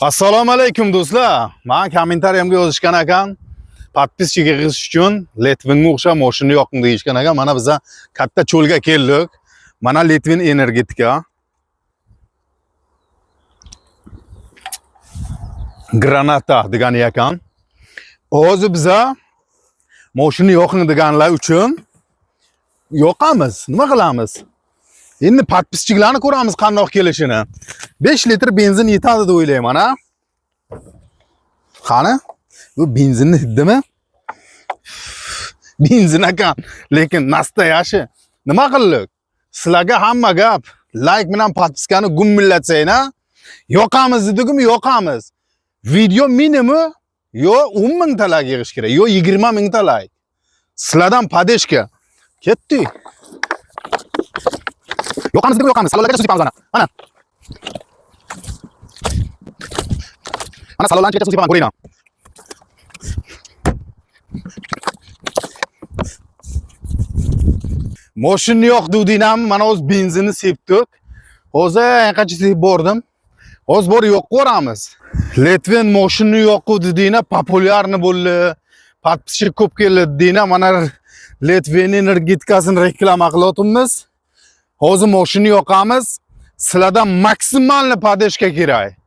Assalomu alaykum, do'stlar. Men kommentariyamga yozishgan ekan. Подписчик yig'ish uchun Letvinga o'xshab mashina yoqing deyishgan ekan. Mana biza katta cho'lga keldik. Mana Letvin energetika. Granata degani ekan. Hozir biza mashina yoqing deganlar uchun yoqamiz. Nima qilamiz? Endi подписчик larni ko'ramiz qandoq kelishini. 5 litr benzin yetadi deb o'ylayman, ha? Qani? Bu benzinni hiddimi? Benzin ekan, lekin настоящий. Nima qildik? Sizlarga hamma gap. Like bilan подписка ni gummillatsang, ha? Yoqamiz dedigimi, yoqamiz. Video minimum yo 10 mingta like yig'ish kerak, yo 20 mingta like. Sizlardan поддержка. Ketdik. Yoqamiz dedik, yoqamiz. Salonlarga suv sepamiz mana. Mana. Mana salonlarga suv sepaman, ko'ringlar. Moshinni yoqduvdinglarmi? Mana hozir benzinni sepdik. Hozir qancha sepib bordim. Hozir bor yo'q ko'ramiz. Letvin moshinni yoquvdi deyna, популярный bo'ldi. Подписчик ko'p keldi deyna. Mana Letvin energetikasini reklama qilyapmiz. Hozir moshinni yoqamiz. Sizlardan maksimalni поддержка kerak.